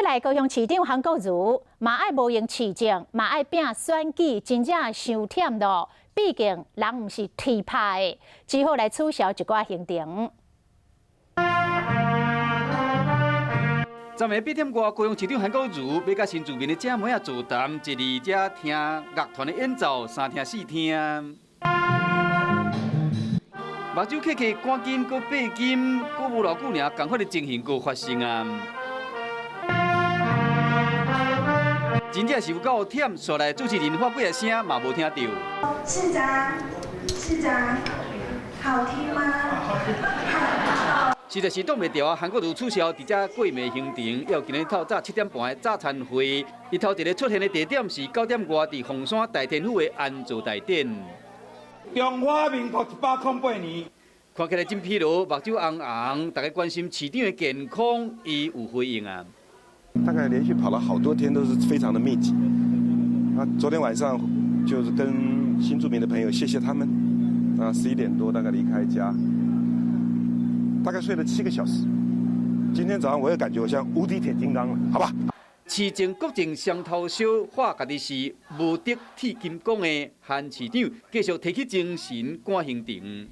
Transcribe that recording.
過來高雄市長韓國瑜嘛愛無閒市政，嘛愛拚選舉，真正傷忝囉。畢竟人毋是鐵拍的，只好來取消一寡行程。昨暝8點外，高雄市長韓國瑜欲佮新住民的姐妹仔座談，一佇遮聽樂團的演奏，三聽四聽。目睭瞌瞌，趕緊閣閉金，閣無偌久爾，仝款的情形閣發生啊！真正是有夠忝，紲來主持人喊幾仔聲嘛無聽著。市長，市長，好聽嗎？實在是擋袂牢啊！韓國瑜取消佇遮過暝行程，要今日透早7點半的早餐會。伊頭一个出現的地點是9點外佇鳳山大天府的安祖大典。中華民國108年，看起來真疲勞，目睭紅紅，大家關心市長的健康，伊有回應啊。大概連續跑了好多天，都是非常的密集。啊，昨天晚上就是跟新住民的朋友，謝謝他們。啊，11點多大概離開家，大概睡了7個小時。今天早上我又感覺我像無敵鐵金剛了，好吧？市政國政雙頭燒，話家己是無敵鐵金剛的韓市長，繼續提起精神趕行程。